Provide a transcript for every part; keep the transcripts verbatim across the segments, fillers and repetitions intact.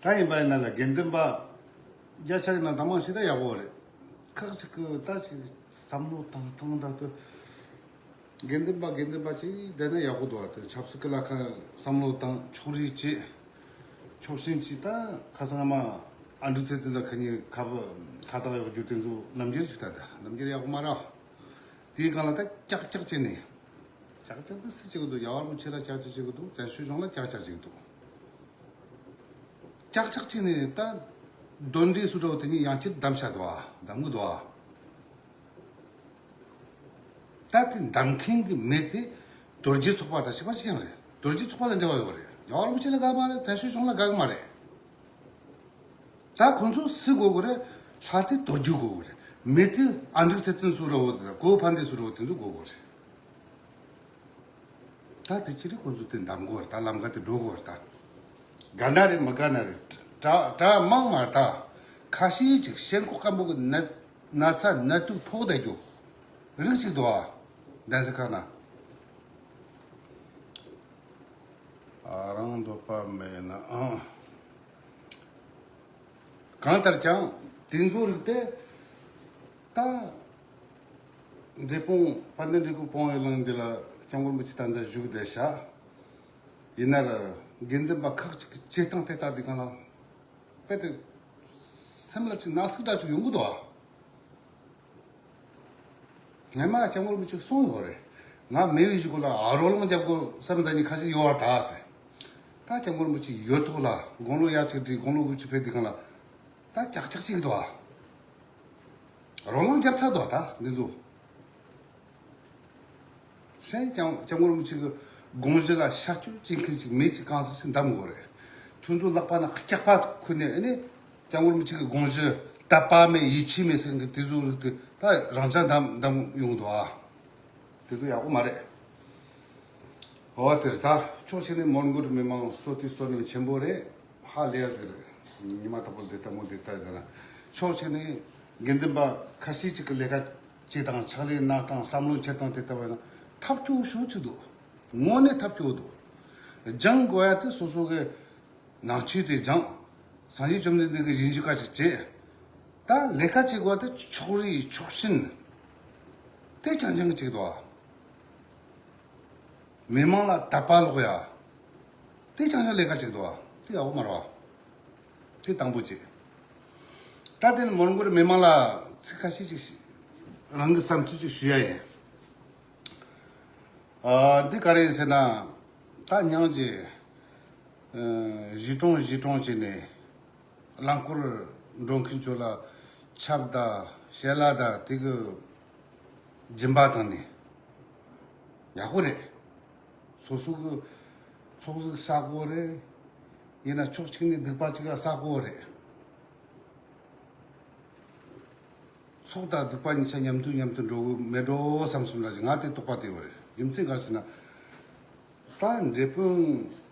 ད་ཡིན་པ་ཡིན་ན་ལ་དགེ་འདུན་པ་བརྒྱ་ཆ་གི་ནང་དང་མང་ཞིག་ད་ཡག་པོ་རེད། ཁག་ཅིག་གི་ད་ཅིག་བསམ་བློ་བཏང་བཏང་ད་དུ་དགེ་འདུན་པ་དགེ་འདུན་པ་ཅིག་བསྡད་ན་ཡག་པོ་འདུག་བ། དེ་ཆབ་སྲིད་ཀྱི་ལ་ཁ་བསམ་བློ་བཏང་ཕྱོགས་རིས་བྱེད། ཕྱོགས་ཞེན་བྱེད། ད་ཁ་སང་མ་ཨ་འབྲུག་ཚེ་བརྟན་དང་ཁ་ཉིན་ཁ་བ་ཁ་བཏགས་གཡོག་རྒྱུ་དེ་ཚོ་རྣམ་འགྱུར་ཅིག་ད་ད་རྣམ་འགྱུར་ཡག་པོ་མ་རེད། དེའི་སྒང་ལ་ད་ཀྱག་ཀྱག་བྱས་ནས། ཀྱག་ཀྱག་དེ་སུ་བྱེད་ཀྱི་འདུག་རྒྱལ་བ་རིན་པོ་ཆེ་ལ་ཀྱག་ཀྱག་བྱེད་ཀྱི་འདུག་བཙན་བྱོལ་གཞུང་ལ་ཀྱག་ཀྱག་བྱེད་ཀྱི་འདུག་ཀྱག་ཀྱག་བྱས་ནས་ད་དོན་འདི་སུ་འདྲ་བོ་དེ་ཉིད་ཡང་བསྐྱར་གདམ་བྱ་འདུག་ཨ། གདམ་གི་འདུག་ཨ། ད་དེ་གདམ་མཁན་གྱི་མི་དེ་རྡོ་རྗེ་ཚོགས་པ་དང་ཤི་པ་ཤི་ཡང་རེད། རྡོ་རྗེ་ཚོགས་པ་ལ་འབྲེལ་བ་ཡོད་རེད། རྒྱལ་བ་རིན་པོ་ཆེ་ལ་དགའ་མ་རེད། བཙན་བྱོལ་གཞུང་ལ་དགའ་གི་མ་རེད། ད་ཁོང་ཚོ་སུ་དགོས་དགོས་རེད། ལྷ་དེ་རྡོ་རྗེ་དགོས་དགོས་རེད། མི་དེ་ཨ་འབྲུག་ཚེ་བརྟན་སུ་རེད་བོ་དེ་དང་གོ་ཕན་བདེ་སུ་རེད་བོ་དེ་ཚོ་དགོས་དགོས་རེད། ད་དེ་ཅི་རེད། ཁོང་ཚོ་དེ་འདམ་དགོས་རེད། ད་ལམ་ཁ་དེ་འགྲོ་དགོས་རེད། ད་དགའ་ན་རེད་མི་དགའ་ན་རེད། དྲ་དྲ་མང་མ་ད་ཁ་ཤས་ཅིག་ཞེན་ཁོག་སྐམ་པོ་གི་ན་ན་ཚ་ནད་དུག་ཕོག་བསྡད་རྒྱུ་རིགས་ཅིག་འདུག་ཨ། གདན་ས་ཁག་ན། ཨ་རང་འདོད་པ་མེད་ན་ཨང་། གང་ལྟར་ཀྱང་དེ་ཚོ་རིགས་དེ་ད་འབྲས་སྤུངས་དཔལ་ལྡན་འབྲས་སྤུངས་སྤོང་བའི་གླིང་འདི་ལ་སྐྱབས་མགོན་རིན་པོ་ཆེ་ད་ལྟ་བཞུགས་བསྡད་ཤག་ཡིན་ན་ར་དགེ་འདུན་པ་ཁག་ཅིག་གི་བྱེད་སྟངས་དེ་ལྟ་དུས་སྒང་ལ་དཔེ་དེ་སེམས་ལ་ཅིག་ན་ཟུག་འདྲ་ཅིག་ཡོང་གི་འདུག་ཨ། ངས་མ་སྐྱབས་མགོན་རིན་པོ་ཆེ་གསུངས་ཡོད་རེད། ང་མེད་པའི་གཞུག་གུ་ལ་ཨ་རོ་ལངས་རྒྱབ་དགོས་བསམ་ད་ནི་ཁ་ཤས་ཡོད་བར་ད་ཟེར། ད་སྐྱབས་མགོན་རིན་པོ་ཆེ་ཡོད་ཐོག་ལ་དགུང་ལོ་ཡར་ཅིག་བསྒྲིགས། དགུང་ལོ་དགུ་བཅུ་ཕེབས་དུས་སྒང་ལ་ད་ཀྱག་ཀྱག་ཅིག་འདུག་ཨ། རོ་ལངས་རྒྱབ་ཚར་འདུག་ཨ། ད་འདི་ཚོ། གཞན་སྐྱབས་སྐྱབས་མགོན་རིན་པོ་ཆེ་གི་དགོངས་གཞི་ལ་ཤར་སྐྱོད་བྱེད་མཁན་ཅིག་མི་ཅིག་གང་ཟག་ཅིག་འདེམས་དགོས་རེད། ཁྱོད་ཚོ་ལག་པ་ན་སྐྱག་པ་ཁུར་ནས་ཨ་ནི་སྐྱབས་མགོན་རིན་པོ་ཆེ་གི་དགོངས་གཞི་དད་པ་མེད་ཡིད་ཆེས་མེད་ཟེར་མཁན་དེ་ཚོ་རིགས་དེ་ད་རང་ཅག་འདེམས་འདེམས་ཡོང་གི་འདུག་ཨ། དེ་ཚོ་ཡག་པོ་མ་རེད། འོ་དེར་ད་ཕྱོགས་གཅིག་ནས་མོན་གྷོ་མི་མང་བསོད་བདེ་བསོད་ནམས་ཆེན་པོ་རེད། ཧ་ལས་ཡ་ཟིག་རེད། ཉི་མ་དག་པོ་འདི་ལྟ་མོ་འདི་ལྟ་ཡ་ན། ཕྱོགས་གཅིག་ནས་དགེ་འདུན་པ་ཁ་ཤས་ཅིག་གི་ལས་ཀ་བྱེད་སྟངས་ཕྱག་ལས་གནང་སྟངས་བསམ་བློ་འཁྱེར་སྟངས་དེ་ལྟ་བས་ན་ཐབས་སྐྱོ་ཤོས་ཅིག་འདུག་དངོས་གནས་ཐབས་སྐྱོ་འདུག་སྦྱང་དགོས་ཡ་དེ་སོ་སོ་གི་ནང་ཆོས་དེ་སྦྱང་། སངས་རྒྱས་བཅོམ་ལྡན་འདས་ཀྱི་ཞིབ་འཇུག་ག་ཅིག་བྱེད། ད་ལས་ཀ་བྱེད་དགོས་དེ་ཕྱོགས་རིས་ཕྱོགས་ཞེན་དེ་རྐྱང་རྐྱང་གཅིག་འདུག་མི་མང་ལ་དད་པ་ལོག་ཡ་དེ་རྐྱང་རྐྱང་ལས་ཀ་གཅིག་འདུག་དེ་ཡག་པོ་མ་རེད་བ། དེ་དང་པོ་གཅིག་ད་དེ་ནི་མོན་གྷོ་མི་མང་ལ་ཚིག་ཁ་ཤས་ཅིག་རང་གི་བསམ་ཚུལ་ཅིག་ཞུ་ཡ་ཡིན། ཨ། འདི་ག་རེ་ཡིན་ཟེར་ན། ད་ཉང་གི་ཨ་གཞིས་གྲོང་གཞིས་གྲོང་བྱས་ནས་རླངས་འཁོར་འགྲོ་མཁན་ཚོ་ལ་ཆབ་དང་ཞལ་ལག་དང་དེ་གི་སྦྱིན་པ་བཏང་ནས་ཡག་པོ་རེད། སོ་སོ་གི་ཚོགས་ཟིག་བསགས་དགོས་རེད། ཡིན་ན་ཕྱོགས་གཅིག་ནས་སྡིག་པ་གཅིག་ལ་བསགས་དགོས་རེད། ཚོགས་དང་སྡིག་པ་གཉིས་ཆ་མཉམ་དུ་མཉམ་དུ་འགྲོ་གི་མེད་འགྲོ་བསམ་སོང་ལ་ང་དེ་རྟོགས་པ་དེ་ཡོད་རེད། རྒྱུ་མཚན་ག་རེ་ཟེར་ན། ད་འབྲས་སྤུངས་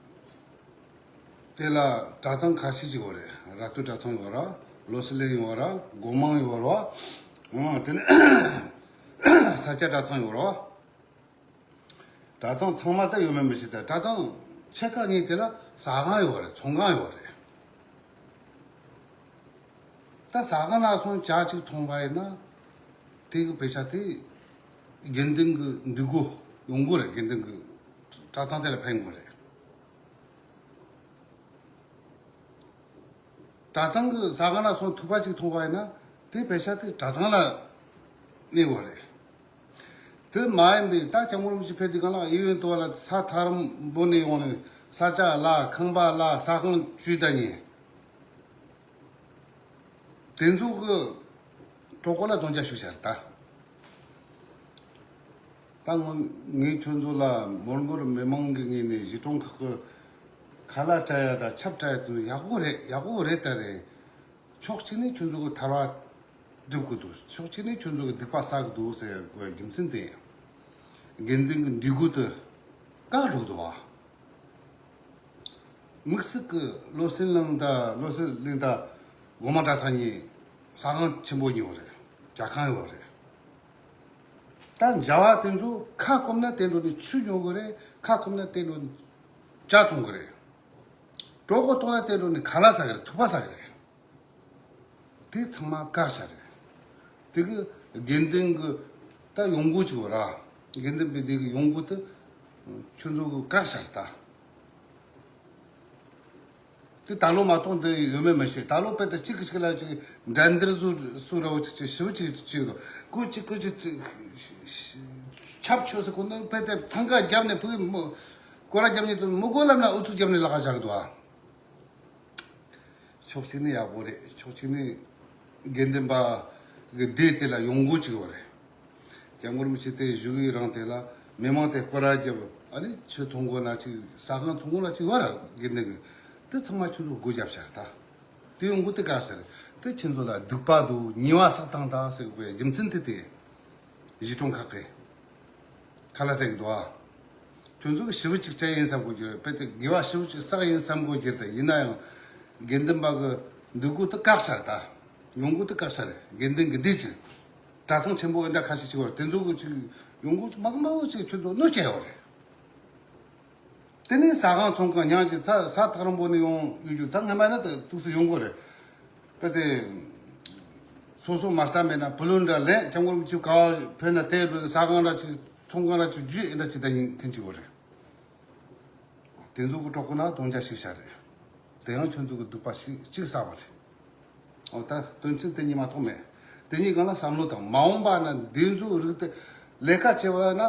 དེ་ལ་གྲྭ་ཚང་ཁ་ཤས་ཅིག་ཡོད་རེད། ར་སྟོད་གྲྭ་ཚང་ཡོད་ར། བློ་གསལ་གླིང་ཡོད་ར། སྒོ་མང་ཡོད་ར། འོ་དེ་ནས་ས་སྐྱ་གྲྭ་ཚང་ཡོད་ར། གྲྭ་ཚང་ཚང་མ་ད་ཡོད་མེད་མི་ཤེས། ད་གྲྭ་ཚང་ཆེ་ཁག་གཉིས་དེ་ལ་ཟ་ཁང་ཡོད་རེད། ཚོང་ཁང་ཡོད་རེད། ད་ཟ་ཁང་ནང་སོང་ཇ་གཅིག་འཐུང་བ་ཡིན་ན་དེ་གི་པེ་ཤ་དེ་དགེ་འདུན་གི་འདུས་སྒོ་ཡོང་གི་རེད། དགེ་འདུན་གི་གྲྭ་ཚང་དེ་ལ་ཕན་གི་རེད། གྲྭ་ཚང་གི་ཟ་ཁང་ལ་སོང་ཐུག་པ་ཅིག་འཐུང་བ་ཡིན་ན་དེ་པེ་ཤ་དེ་གྲྭ་ཚང་ལ་གནས་དགོས་རེད། དེ་མ་ཡིན་པའི་ད་སྐྱབས་མགོན་རིན་པོ་ཆེ་ཕེབས་དུས་སྒང་ལ་གཡས་གཡོན་དུ་བ་ལ་ས་ཐར་འབུ་ནས་ཡོང་ནས་ས་ཆ་ལ་ཁང་པ་ལ་ཟ་ཁང་བཅུད་ད་ཉེ། དེ་ཚོ་གི་གྲོགས་པོ་ལ་རྡོག་རྒྱག་ཞུ་བྱ་རེད་ད། ད་ངོ་ངས་ཁྱོད་ཚོ་ལ་མོན་གྷོ་མི་མང་གི་ངོས་ནས་གཞིས་གྲོང་ཁག་གི་ཁ་ལག་སྤྲད་ཡ་དང་ཆབ་སྤྲད་ཡ་དེ་ཚོ་ཡག་པོ་རེད། ཡག་པོ་རེད་ད་རེད། ཕྱོགས་གཅིག་ནས་ཁྱོད་ཚོ་གི་ཐར་བ་སྒྲུབ་གི་འདུག་ཕྱོགས་གཅིག་ནས་ཁྱོད་ཚོ་གི་སྡིག་པ་བསགས་གི་འདུག་ཟེར་དགོས་རྒྱུ་མཚན་དེ་ཡིན། དགེ་འདུན་གི་འདུས་སྒོ་དེ་བཀག་འགྲོ་གི་འདུག་བ། དམིགས་བསལ་གྱི་བློ་གསལ་གླིང་དང་བློ་གསལ་གླིང་དང་སྒོ་མང་གྲྭ་ཚང་གཉིས་ཟ་ཁང་ཆེན་པོ་གཉིས་ཡོད་རེད། ཇ་ཁང་ཡོད་རེད། ད་མཇལ་བ་དེ་ཚོ་ཁ་སྐོམ་ན་དེ་འགྲོ་ནས་ཆུ་ཉོ་གི་རེད། ཁ་སྐོམ་ན་དེ་འགྲོ་ནས་ཇ་འཐུང་གི་རེད། གྲོད་ཁོག་ལྟོགས་ན་དེ་འགྲོ་ནས་ཁ་ལག་ཟ་གི་རེད། ཐུག་པ་ཟ་གི་རེད། དེ་ཚང་མ་བཀག་བཞག་རེད། དེ་གི་དགེ་འདུན་གི་ད་ཡོང་སྒོ་ཅིག་ཡོད་ར། དགེ་འདུན་པའི་དེ་གི་ཡོང་སྒོ་དེ་ཁྱོད་ཚོ་གི་བཀག་བཞག་རེད་ད། དེ་ད་ལོ་མ་གཏོགས་འདི་ཡོད་མེད་མི་ཤེས། ད་ལོ་དཔེ་དེ་གཅིག་གིས་གཅིག་ལ་ཅིག་འགྲན་བསྡུར་བཟོ་བཟོ་ར་བ་ཅིག་ཅིག་ཞིབ་ཅིག་ཅིག་འདུག་ཀུ་ཅིག་ཀུ་ཅིག་ཆབ་ཆོས་སུ་ཁོ་ན་དཔེ་དེ་འཚང་ཁ་བརྒྱབ་ནས་ཕུག་མོ་སྐོར་ར་བརྒྱབ་ནས་དུ་མི་དགོས་ལབ་ན་ཨུ་ཚུགས་བརྒྱབ་ནས་ལག་ཁ་བཞག་གི་འདུག་ཨ། ཕྱོགས་གཅིག་ནས་ཡག་པོ་རེད། ཕྱོགས་གཅིག་ནས་དགེ་འདུན་པ་གི་སྡེ་དེ་ལ་ཡོང་སྒོ་ཅིག་ཡོད་རེད། སྐྱབས་མགོན་རིན་པོ་ཆེ་དེ་བཞུགས་ཡུལ་རང་དེ་ལ་མི་མང་དེ་སྐོར་ར་བརྒྱབ། ཨ་ནི་ཆུ་འཐུང་དགོས་ན་ཅིག་ཟ་ཁང་ཚོང་ཁང་ལ་ཅིག་ཡོད་ར། དགེ་འདུན་གི་དེ་ཚང་མ་ཁྱོད་ཚོ་སྒོ་བརྒྱབ་ཤག་ད། དེ་ཡོང་སྒོ་དེ་བཀག་ཤག་རེད། དེ་ཁྱེད་ཚོ་ལ་སྡིག་པ་འདུག་ཉེས་པ་བསགས་བཏང་ད་ཟེར་དགོས་རྒྱུ་མཚན་དེ་དེ། གཞིས་གྲོང་ཁག་གི་ཁ་ལག་སྤྲད་ཀྱི་འདུག་ཨ། ཁྱོད་ཚོ་གི་ཞི་བ་གཅིག་བྱས་ཡིན་བསམ་དགོས་ཀྱི་དཔེ་དེ་དགེ་བ་ཞི་བ་གཅིག་བསགས་ཡིན་བསམ་དགོས་ཀྱི་རེད། ཡིན་ན་ཡང་དགེ་འདུན་པ་གི་འདུག་སྒོ་དེ་བཀག་ཤག་རེད་ད། ཡོང་སྒོ་དེ་བཀག་ཤག་རེད། དགེ་འདུན་གི་སྡེ་གཅིག་གྲྭ་ཚང་ཆེན་པོ་འདི་འདྲ་ཁ་ཤས་ཅིག་ཡོད་རེད། དེ་ཚོ་གི་ཅིག་ཡོང་སྒོ་མང་པོ་ཅིག་ཁྱོད་ཚོ་གནོད་སྐྱེལ་ཡོད་རེད། དེ་ནས་ཟ་ཁང་ཚོང་ཁང་ཉག་ཅིག་ས་ས་ཐག་རིང་པོ་ནས་ཡོང་ཡོད་རྒྱུ་ད་སྔ་མ་ན་ད་ཏོག་ཙམ་ཡོང་གི་རེད། ད་དེ་སོ་སོ་མ་ཟ་མེད་ན་བུ་ལོན་འདྲ་ལེན། སྐྱབས་མགོན་རིན་པོ་ཆེ་ག་བ་ཕེབས་ན་དེ་འགྲོ་ས་ཁང་འདྲ་ཅིག་ཚོང་ཁང་འདྲ་ཅིག་བརྒྱུད་ཨེ་འདྲ་ཅིག་ད་ཉིན་མཁན་ཅིག་ཡོད་རེད། དེ་ཚོ་གི་གྲོགས་པོ་ན་གདོང་རྒྱ་ཞིག་བྱ་རེད། དེ་ཡང་ཁྱོད་ཚོ་གི་སྡིག་པ་ཞིག་གཅིག་བསགས་པ་རེད། འོ་ད་དོན་ཚན་དེ་གཉིས་མ་གཏོགས་མེད། དེ་གཉིས་སྒང་ལ་བསམ་བློ་བཏང་། མ་འོངས་པ་ན་འདི་ཚོ་རིགས་དེ་ལས་ཀ་བྱེད་པ་ན་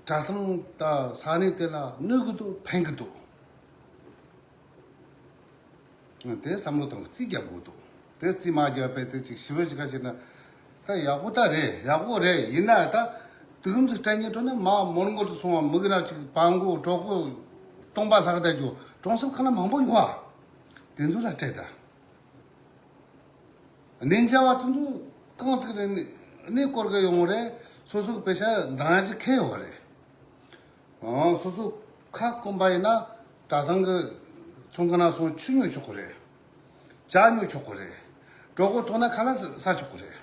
གྲྭ་ཚང་དང་ས་གནས་དེ་ལ་གནོད་གི་འདུག་ཕན་གི་འདུག་དེ་བསམ་བློ་བཏང་། རྩིས་རྒྱག་དགོས་འདུག་དེ་རྩིས་མ་རྒྱག་པའི་དེ་ཅིག་ཞི་བའི་ཅིག་ག་བྱེད་ན་ད་ཡག་པོ་ད་རེད། ཡག་པོ་རེད། ཡིན་ན་ད་དུས་རིམ་ཅིག་སྤྲད་ཉེ་འགྲོ་ན་མ་མོར་མགོ་དུ་སོང་བ་མི་གི་ན་ཅིག་བང་མགོ་གྲོད་ཁོག་སྟོང་པ་ལྷག་བསྡད་རྒྱུ་གྲོང་གསེབ་ཁག་ན་མང་པོ་ཡོད་ཨ། དེ་ཚོ་ལ་སྤྲད་ད། གནས་མཇལ་བ་དེ་ཚོ་རྐང་བཙུགས་ནས་གནས་སྐོར་གི་ཡོང་རེད། སོ་སོ་གི་པེ་ཤ་འདང་ཡ་ཅིག་ཁེལ་ཡོད་རེད། ཨང་། སོ་སོ་ཁ་སྐོམ་པ་ཡིན་ན་གྲྭ་ཚང་གི་ཚོང་ཁང་ན་སོང་ཆུ་ཉོ་ཆོག་གི་རེད། ཇ་ཉོ་ཆོག་གི་རེད། གྲོད་ཁོག་ལྟོགས་ན་ཁ་ལག་ཟ་ཆོག་གི་རེད།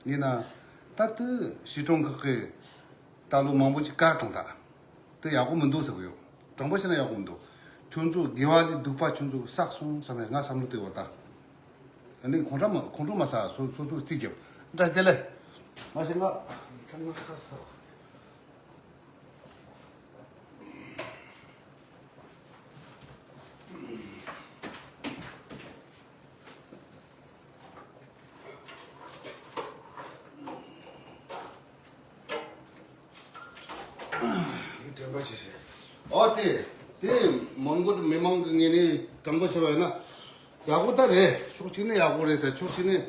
ཡིན་ན་ད་དེ་གཞིས་གྲོང་ཁག་གི་ད་ལོ་མང་པོ་ཅིག་བཀག་བཏང་ད། དེ་ཡག་པོ་མི་འདུག་ཟེར་གི་ཡོད། དྲང་པོ་བཤད་ན་ཡག་པོ་མི་འདུག་ཁྱོད་ཚོ་དགེ་བ་ལས་སྡིག་པ་ཁྱོད་ཚོ་བསགས་སོང་བསམ་ནས་ང་བསམ་བློ་དེ་ཡོད་ད། ཨ་ནི་ཁོང་ཁྲོ་མ་ཁོང་ཁྲོ་མ་ཟ། སོ་སོ་སོ་རྩིས་རྒྱབ། བཀྲ་ཤིས་བདེ་ལེགས། མ་གཞི་ང་ཁྱེད་ང་ཁ་ཟ། དྲན་པ་ཆེ་ཤོས། ཨོ་དེ་དེ་མོན་གྷོ་མི་མང་གི་ངོས་ནས་དྲང་པོ་བཤད་པ་ཡིན་ན་ཡག་པོ་ད་རེད། ཕྱོགས་གཅིག་ནས་ཡག་པོ་རེད། ད་ཕྱོགས་གཅིག་ནས་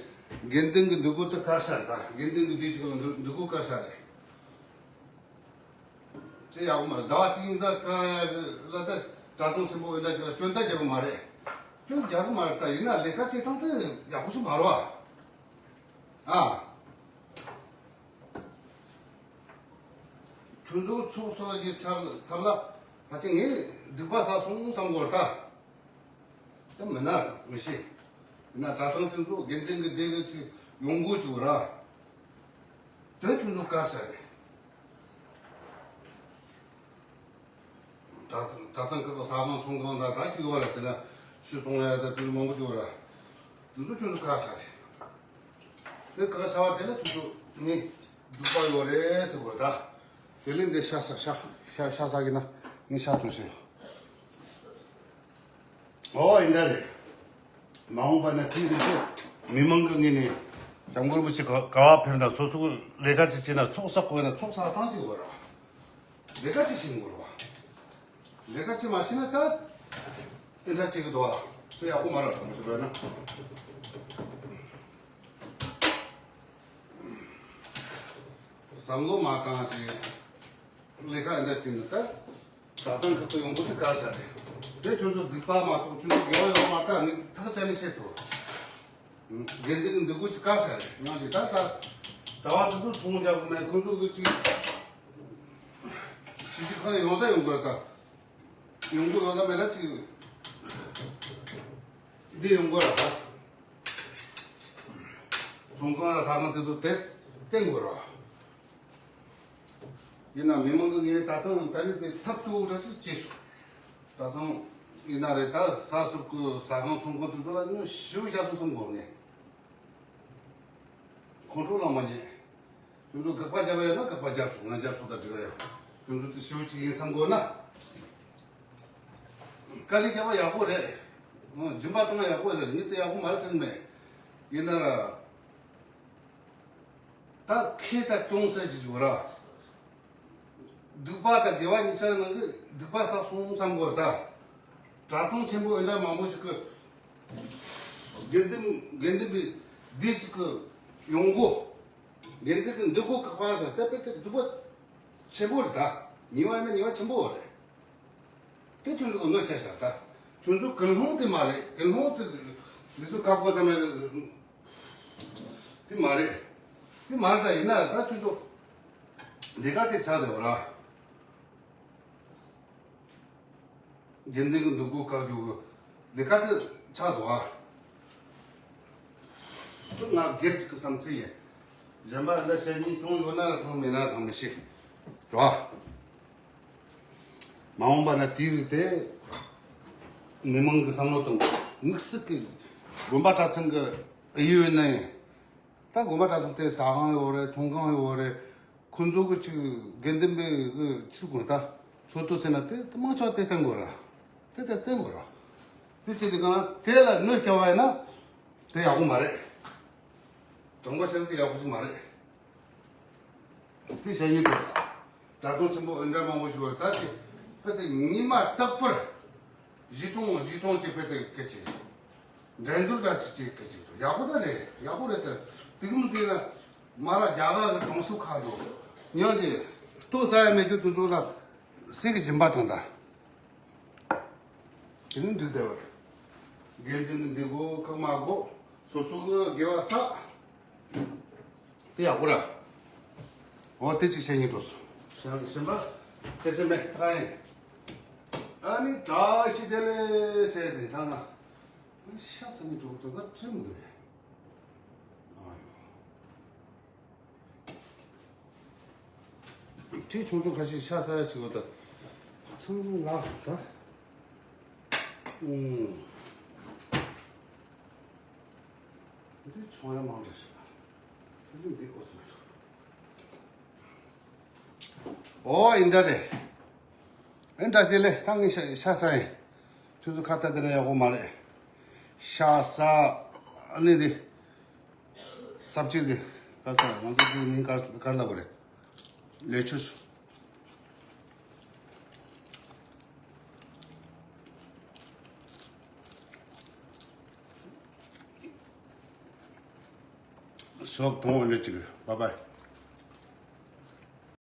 དགེ་འདུན་གྱི་འདུ་སྒོ་དེ་བཀག་ཤག་ད་དགེ་འདུན་གྱི་སྡེ་གཅིག་ལ་འདུ་འདུ་སྒོ་བཀག་ཤག་རེད། དེ་ཡག་པོ་མ་རེད། ཟླ་བ་གཅིག་ཡིན་ཙང་ག་ལ་ད་གྲྭ་ཚང་ཆེན་པོ་འོས་འདྲ་ཞིག་ལ་སྐྱོན་བརྡ་རྒྱག་གི་མ་རེད། སྐྱོན་རྒྱག་གི་མ་རེད། ད་ཡིན་ན་ལས་ཀ་བྱེད་སྟངས་དེ་ཡག་པོ་ཞིག་མ་རེད་བ། ཨ། ཁྱོད་ཚོ་ཚོགས་གསོག་གི་ཚབ་ཚབ་ལ་ཕལ་ཆེར་ངས་སྡིག་པ་བསགས་སོང་བསམ་དགོས་ད། དེ་མིན་ན་མི་ཤེས། ཡིན་ན་གྲྭ་ཚང་དེ་ཚོ་དགེ་འདུན་གྱི་སྡེ་གི་ཅིག་ཡོང་སྒོ་ཅིག་ར། དེ་ཁྱོད་ཚོ་བཀག་ས་རེད། གྲྭ་ཚང་གྲྭ་ཚང་ཁག་གི་ཟ་ཁང་ཚོང་ཁང་དང་ག་ཅིག་ཡོད་ར། དེ་ན་ཆུ་བཙོང་ཡ་དང་དེ་ཚོ་མང་པོ་ཅིག་ཡོད་ར། དེ་ཚོ་ཁྱོད་ཚོ་བཀག་ས་རེད། དེ་བཀག་ས་བ་དེ་ལ་ཁྱོད་ཚོ་ངས་སྡིག་པ་ཡོད་རེད་ཟེར་དགོས་རེད་ད། དེ་ལས་འདི་ཤ་ཟ་ཤ་ཤ་ཤ་ཟ་གི་ན་ངས་ཤ་བཙོང་ཤེས། ཨོ་ཡིན་ད་རེད། མ་འོངས་པ་ན་དེང་དུས་ཚོ་མི་མང་གི་ངོས་ནས་སྐྱབས་མགོན་རིན་པོ་ཆེ་ག་ག་བ་ཕེབས་ན་སོ་སོ་ལས་ཀ་ཅིག་བྱས་ན་ཚོགས་བསགས་དགོས་ན་ཚོགས་བསགས་སྟངས་ཅིག་དགོས་ར། ལས་ཀ་ཅིག་བྱེད་དགོས་ར། ལས་ཀ་ཅིག་མ་བྱས་ན་ད་དེ་འདྲ་ཅིག་གི་འདུག་བ། དེ་ཡག་པོ་མ་རེད་བསམ་ཞིག་བས་ན། བསམ་བློ་མ་བཏང་ཅིག་ལས་ཀ་འདྲ་ཅིག་ནི་ད། གྲྭ་ཚང་ཁག་ཏུ་ཡོང་གི་འདུག་བཀག་ས་རེད། དེ་ཁྱོད་ཚོ་སྡིག་པ་མ་གཏོགས་ཁྱོད་ཚོ་དགེ་བ་ཡོད་མ་རེད། ངས་ཐག་བཅད་ནས་བཤད་ཐུབ། དགེ་འདུན་གྱི་འདུ་སྒོ་ཅིག་བཀག་ས་རེད། ཡང་ཅིག་ད་ལྟ་གྲྭ་བ་དེ་ཚོ་ཚོང་རྒྱག་གི་མེད། ཁོང་ཚོ་གི་ཅིག་ཕྱི་ཕྱི་ཁ་ནས་ཡོང་ད་ཡོང་གི་རེད་ད། ཡོང་གི་ཡོད་ལ་མེད་ལ་ཅིག་འདི་ཡོང་གི་རེད་ད། ཚོང་ཁང་ལ་ཟ་ཁང་དེ་ཚོ་དེ་བསྟན་དགོས་རེད། ཡིན་ན་མི་མང་གི་ངས་ད་ཐེངས་ད་ནི་དེ་ཐབས་སྐྱོ་བོ་འདྲ་ཞིག་བྱས་སོང་། ད་ཚང་ཡིན་ན་རེད། ད་ཟ་སུབ་ཀྱི་ཟ་ཁང་ཚོང་ཁང་དེ་ཚོ་ལ་ཉོ་ཞིབ་རྒྱག་སོང་བསམ་དགོས་ངས། ཁོང་ཁྲོ་ལངས་མ་ཉན། དེ་ཚོ་དགག་པ་རྒྱབ་ཡ་ན་དགག་པ་རྒྱབ་སོང་ང་རྒྱབ་སོང་ད་འགྲིག་ཡ། དེ་ཚོ་དེ་ཞིབ་ཅིག་ཡིན་བསམ་དགོས་ན། དཀའ་ལས་རྒྱབ་པ་ཡག་པོ་རེད། སྦྱིན་པ་གཏོང་བ་ཡག་པོ་རེད། མི་དེ་ཡག་པོ་མ་རེད་ཟེར་མེད། ཡིན་ན་ར། ད་ཁེ་ད་གྲོང་ཟེར་གྱི་ཡོད་ར། སྡིག་པ་དང་དགེ་བ་གཉིས་ཆར་ནང་གི་སྡིག་པ་བསགས་སོང་བསམ་དགོས་ད། གྲྭ་ཚང་ཆེན་པོ་འདི་འདྲ་མང་པོ་ཞིག་གི་དགེ་འདུན་དགེ་འདུན་པའི་སྡེ་གཅིག་གི་ཡོང་སྒོ། དགེ་འདུན་གྱི་འདུ་སྒོ་ཁག་པ་ཟེར་དེ་དཔེ་དེ་སྡིག་པ་ཆེན་པོ་རེད་ད། ཉེས་པ་ཡིན་ན་ཉེས་པ་ཆེན་པོ་རེད། དེ་ཁྱོད་ཚོ་གི་གནོད་ཆ་བཞག་ད། ཁྱོད་ཚོ་ཀུན་སློང་དེ་མ་རེད། ཀུན་སློང་དེ་འདི་ཚོ་བཀག་དགོས་བསམ་ཡ་དེ་མ་རེད། དེ་མ་རེད་ད། ཡིན་ན་ད་ཁྱོད་ཚོ་ལས་ཀ་དེ་ཆགས་བསྡད་པ་ར། དགེ་འདུན་གྱི་འདུ་སྒོ་བཀག་རྒྱུ་གི་ལས་ཀ་དེ་ཆགས་འདུག་ཨ། ང་སྒེར་གཅིག་གི་བསམ་ཚུལ་ཡིན། གཞན་པ་འདི་བཤད་མཁན་ཅུང་ཡོད་ན་ར་ཐང་མེད་ན་ར་ཐང་མི་ཤེས། རེད་བ། མ་འོངས་པ་ན་དེའི་རིགས་དེ་མི་མང་གི་བསམ་བློ་དང་དམིགས་བསལ་གྱི་དགོན་པ་གྲྭ་ཚང་གི་ཨེ་ཡོད་ནའི། ད་དགོན་པ་གྲྭ་ཚང་དེ་ཟ་ཁང་ཡོད་རེད། ཚོང་ཁང་ཡོད་རེད། ཁོ་ཚོ་གི་ཅིག་དགེ་འདུན་པའི་གི་ཅིག་དགོས་ད། འཚོ་སྡོད་ཟེར་ན་དེ་དེ་མང་ཆེ་བ་དེ་བསྟེན་དགོས་ར། དེ་དེ་བསྟེན་དགོས་ར། དེ་བྱས་དུས་གང་དེ་ལ་གནོད་སྐྱེལ་བ་ཡིན་ན་དེ་ཡག་པོ་མ་རེད། དྲང་པོ་བཤད་ན་དེ་ཡག་པོ་ཞིག་མ་རེད། དེ་བཤད་ཉན་དུ། གྲྭ་ཚང་ཆེན་པོ་འདི་འདྲ་མང་པོ་ཞིག་ཡོད་རེད། ད་ཅིག་དཔེ་དེ་ཉི་མ་རྟག་པར་གཞིས་གྲོང་གཞིས་གྲོང་ཅིག་དཔེ་དེ་སྐད་ཅིག་འགྲན་བསྡུར་འདྲ་ཅིག་ཅིག་སྐད་ཅིག་ཡག་པོ་ད་རེད། ཡག་པོ་རེད་དེ། དེ་གི་མི་ཟེར་ན་མ་ར་རྒྱ་གར་གི་གྲོང་གསེབ་ཁག་ཏུ་ཉང་ཅིག་ལྟོ་ཟ་ཡ་མེད་རྒྱུ་དེ་ཚོ་ལ་སེམས་ཀྱི་སྦྱིན་པ་དང་ད། དེ་ནི་འགྲིག་བསྡད་པ་རེད། དགེ་འདུན་གྱི་འདུ་སྒོ་ཁག་མ་དགོས། སོ་སོ་གི་དགེ་བ་བསགས། དེ་ཡག་པོ་ར། འོ་དེ་གཅིག་བཤད་སྙིང་བྲོ་སོང་། གཞན་གཞན་པ་ཁྱད་ཆོས་མེད། ད་ཡིན། ཨ་ནི་བཀྲ་ཤིས་བདེ་ལེགས་ཟེར་ནས་ད་ང་ཤ་ཟ་སྙིང་བྲོ་གི་འདུག་ན་ཁྲིམས་འདུག་ཨ་ཡོ། ཁྲི་ཆུང་ཆུང་ཁ་ཤས་ཤ་ཟ་ཡ་ཅིག་ཡོད་ད། ཚང་མ་ལགས་སོ་ད། ཨུམ། འདི་ཆུང་ཡ་མང་རེད་ཤག་འདི་འདི་ཨོ་སུ་ཐུ། ཨོ་ཡིན་ད་རེད། ཨེ་འདྲ་ཞིག་ལས་ད་ངས་ཤ་ཤ་ཟ་ཡིན། ཁྱོད་ཚོ་ཁ་ལྟ་དེ་ན་ཡག་པོ་མ་རེད། ཤ་ཟ། ཨ་ནི་འདི། ས་བཅད་འདི། ག་ས་ང་ཚོ་འདི་མིང་གར་གར་ལབ་པ་རེད། ལས་ཆུ་སུ། ཟོག་དོང་འོན་ལས་ཅིག་རེད། བཱའི་བཱའི།